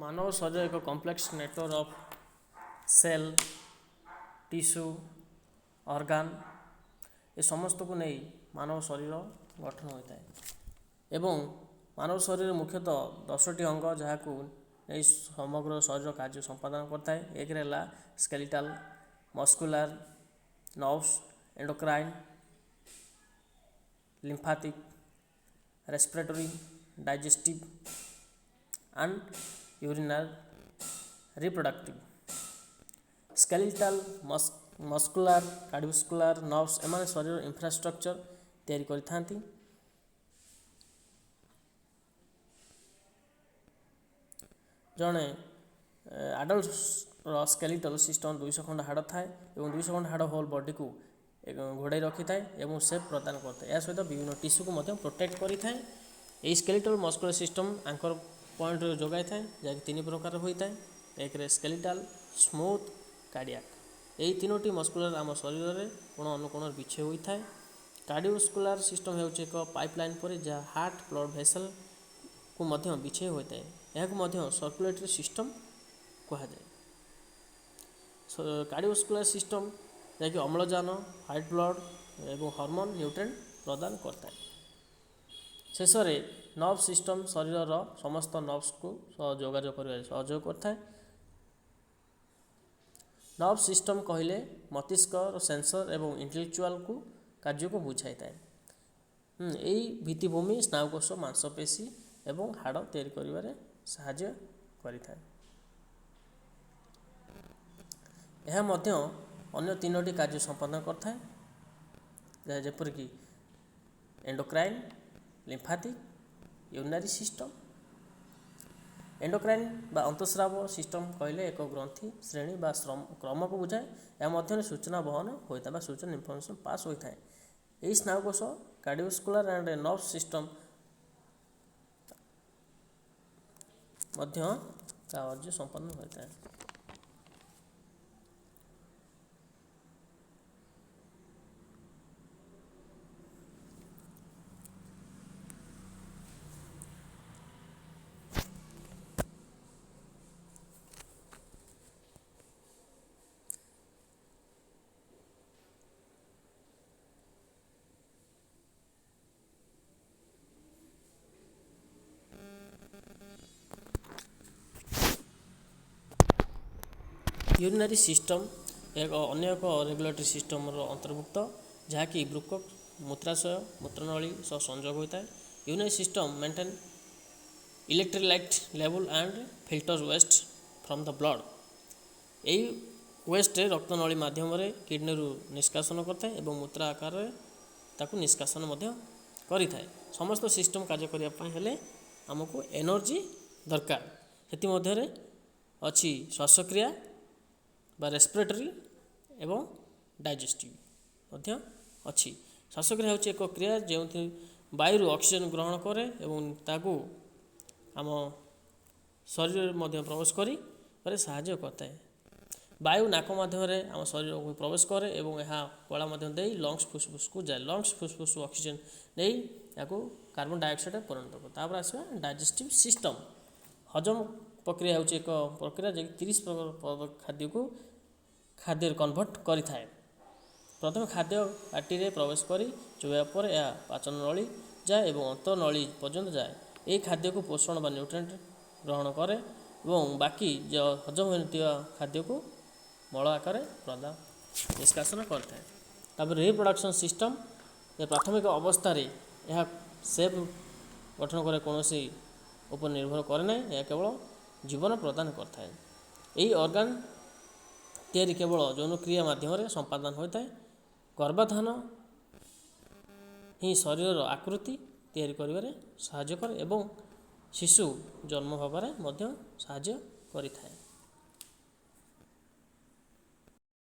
ମାନବ ଶରୀର ଏକ complex network of cell, tissue, organ ଏ ସମସ୍ତକୁ ନେଇ ମାନବ ଶରୀର ଗଠନ ହୋଇଥାଏ ଏବଂ ମାନବ ଶରୀରରେ ମୁଖ୍ୟତଃ 10ଟି ଅଙ୍ଗ ଯାହାକୁ ନେଇ ସମଗ୍ର ଶରୀର କାର୍ଯ୍ୟ ସମ୍ପାଦନ କରିଥାଏ। ଏକରେ ହେଲା skeletal, muscular, nerves, endocrine, lymphatic, respiratory, digestive and urinary, reproductive. Skeletal, muscular, cardiovascular, nerves ଏମାନେ ଶରୀର ଇନଫ୍ରାଷ୍ଟ୍ରକ୍ଚର ତିଆରି କରିଥାନ୍ତି। ଜଣେ ଆଡଲ୍ଟର ସ୍କେଲିଟାଲ ସିଷ୍ଟମ 200 ଖଣ୍ଡ ହାଡ଼ ଥାଏ ଏବଂ 200 ଖଣ୍ଡ ହାଡ଼ ହୋଲ୍ ବଡ଼ିକୁ ଘୋଡ଼ାଇ ରଖିଥାଏ ଏବଂ ସେପ୍ ପ୍ରଦାନ କରିଥାଏ। ଏହା ସହିତ ବିଭିନ୍ନ ଟିସ୍ୟୁକୁ ମଧ୍ୟ ପ୍ରୋଟେକ୍ଟ କରିଥାଏ। ଏହି ସ୍କେଲିଟାଲ ମସ୍କୁଲାର ସିଷ୍ଟମ ଆଙ୍କର ପଏଣ୍ଟ ଯୋଗାଇଥାଏ, ଯାହାକି 3 ପ୍ରକାର ହୋଇଥାଏ। ଏକରେ ସ୍କେଲିଟାଲ, ସ୍ମୁଥ, କାର୍ଡ଼ିଆକ୍। ଏହି 3ଟି ମସ୍କୁଲାର ଆମ ଶରୀରରେ କୋଣ ଅନୁକୋଣରେ ବିଛେଇ ହୋଇଥାଏ। କାର୍ଡ଼ିଓଭାସ୍କୁଲାର ସିଷ୍ଟମ ହେଉଛି ଏକ ପାଇପ୍ ଲାଇନ୍ ପରି, ଯାହା ହାର୍ଟ ବ୍ଲଡ଼ ଭେସେଲକୁ ମଧ୍ୟ ବିଛେଇ ହୋଇଥାଏ। ଏହାକୁ ମଧ୍ୟ ସର୍କୁଲେଟରୀ ସିଷ୍ଟମ କୁହାଯାଏ। କାର୍ଡ଼ିଓଭାସ୍କୁଲାର ସିଷ୍ଟମ ଯାହାକି ଅମ୍ଳଜାନ, ହ୍ୱାଇଟ୍ ବ୍ଲଡ଼ ଏବଂ ହରମୋନ୍, ନ୍ୟୁଟ୍ରିଏଣ୍ଟ ପ୍ରଦାନ କରିଥାଏ। ଶେଷରେ ନର୍ଭ ସିଷ୍ଟମ ଶରୀରର ସମସ୍ତ ନର୍ଭସକୁ ସହ ଯୋଗାଯୋଗ କରିବାରେ ସହଯୋଗ କରିଥାଏ। ନର୍ଭ ସିଷ୍ଟମ କହିଲେ ମସ୍ତିଷ୍କର ସେନ୍ସର ଏବଂ ଇଣ୍ଟେଲେକ୍ଚୁଆଲକୁ କାର୍ଯ୍ୟକୁ ବୁଝାଇଥାଏ। ଏହି ଭିତ୍ତିଭୂମି ସ୍ନାୟୁକୋଷ, ମାଂସପେଶୀ ଏବଂ ହାଡ଼ ତିଆରି କରିବାରେ ସାହାଯ୍ୟ କରିଥାଏ। ଏହା ମଧ୍ୟ ଅନ୍ୟ 3ଟି କାର୍ଯ୍ୟ ସମ୍ପାଦନ କରିଥାଏ, ଯେପରିକି endocrine, lymphatic, urinary system. Endocrine ବା ଅନ୍ତଃସ୍ରାବ ସିଷ୍ଟମ କହିଲେ ଏକ ଗ୍ରନ୍ଥି ଶ୍ରେଣୀ ବା କ୍ରମକୁ ବୁଝାଏ। ଏହା ମଧ୍ୟରେ ସୂଚନା ବହନ ହୋଇଥାଏ ବା ସୂଚନା ଇନଫର୍ମେସନ୍ ପାସ୍ ହୋଇଥାଏ। ଏହି ସ୍ନାୟୁକୋଷ କାର୍ଡ଼ିଓଭାସ୍କୁଲାର ଆଣ୍ଡ ନର୍ଭ ସିଷ୍ଟମ ମଧ୍ୟ କାର୍ଯ୍ୟ ସମ୍ପାଦନ ହୋଇଥାଏ। ୟୁରିନାରୀ ସିଷ୍ଟମ ଏକ ଅନ୍ୟ ଏକ ରେଗୁଲେଟରୀ ସିଷ୍ଟମର ଅନ୍ତର୍ଭୁକ୍ତ, ଯାହାକି ବୃକକ୍, ମୂତ୍ରାଶୟ, ମୂତ୍ରନଳୀ ସହ ସଂଯୋଗ ହୋଇଥାଏ। Urinary system maintain electrolyte level and filter waste from the blood. ଏହି ୱେଷ୍ଟ ରକ୍ତନଳୀ ମାଧ୍ୟମରେ କିଡ଼ନୀରୁ ନିଷ୍କାସନ କରିଥାଏ ଏବଂ ମୂତ୍ର ଆକାରରେ ତାକୁ ନିଷ୍କାସନ ମଧ୍ୟ କରିଥାଏ। ସମସ୍ତ ସିଷ୍ଟମ କାର୍ଯ୍ୟ କରିବା ପାଇଁ ହେଲେ ଆମକୁ ଏନର୍ଜି ଦରକାର। ସେଥିମଧ୍ୟରେ ଅଛି ଶ୍ୱାସକ୍ରିୟା ବା ରେସ୍ପିରେଟରୀ ଏବଂ ଡାଇଜେଷ୍ଟିଭ୍ ମଧ୍ୟ ଅଛି। ଶ୍ୱାସକ୍ରିୟା ହେଉଛି ଏକ କ୍ରିୟା ଯେଉଁଥି ବାୟୁରୁ ଅକ୍ସିଜେନ୍ ଗ୍ରହଣ କରେ ଏବଂ ତାକୁ ଆମ ଶରୀରରେ ମଧ୍ୟ ପ୍ରବେଶ କରିବାରେ ସାହାଯ୍ୟ କରିଥାଏ। ବାୟୁ ନାକ ମାଧ୍ୟମରେ ଆମ ଶରୀରକୁ ପ୍ରବେଶ କରେ ଏବଂ ଏହା ଗଳା ମଧ୍ୟ ଦେଇ ଲଙ୍ଗସ୍, ଫୁସଫୁସକୁ ଯାଏ। ଲଙ୍ଗସ୍ ଫୁସଫୁସରୁ ଅକ୍ସିଜେନ୍ ନେଇ ଏହାକୁ କାର୍ବନ ଡାଇଅକ୍ସାଇଡ଼ରେ ପରିଣତ କରେ। ତାପରେ ଆସିବା ଡାଇଜେଷ୍ଟିଭ୍ ସିଷ୍ଟମ। ହଜମ ପ୍ରକ୍ରିୟା ହେଉଛି ଏକ ପ୍ରକ୍ରିୟା ଯାହାକି 30 ପ୍ରକାର ଖାଦ୍ୟକୁ ଖାଦ୍ୟରେ କନଭର୍ଟ କରିଥାଏ। ପ୍ରଥମେ ଖାଦ୍ୟ ପାଟିରେ ପ୍ରବେଶ କରି ଚୋବାଇବା ପରେ ଏହା ପାଚନ ନଳୀ ଯାଏ ଏବଂ ଅନ୍ତନଳୀ ପର୍ଯ୍ୟନ୍ତ ଯାଏ। ଏହି ଖାଦ୍ୟକୁ ପୋଷଣ ବା ନ୍ୟୁଟ୍ରିଏଣ୍ଟ ଗ୍ରହଣ କରେ ଏବଂ ବାକି ହଜମ ହୋଇନଥିବା ଖାଦ୍ୟକୁ ମଳ ଆକାରରେ ପ୍ରଦାନ ନିଷ୍କାସନ କରିଥାଏ। ତାପରେ ରିପ୍ରଡକ୍ସନ୍ ସିଷ୍ଟମ, ପ୍ରାଥମିକ ଅବସ୍ଥାରେ ଏହା ସେପ୍ ଗଠନ କରି କୌଣସି ଉପରେ ନିର୍ଭର କରେ ନାହିଁ, ଏହା କେବଳ ଜୀବନ ପ୍ରଦାନ କରିଥାଏ। ଏହି ଅର୍ଗାନ ତିଆରି କେବଳ ଯୌନକ୍ରିୟା ମାଧ୍ୟମରେ ସମ୍ପାଦନ ହୋଇଥାଏ। ଗର୍ଭାଧାନ ହିଁ ଶରୀରର ଆକୃତି ତିଆରି କରିବାରେ ସାହାଯ୍ୟ କରେ ଏବଂ ଶିଶୁ ଜନ୍ମ ହେବାରେ ମଧ୍ୟ ସାହାଯ୍ୟ କରିଥାଏ।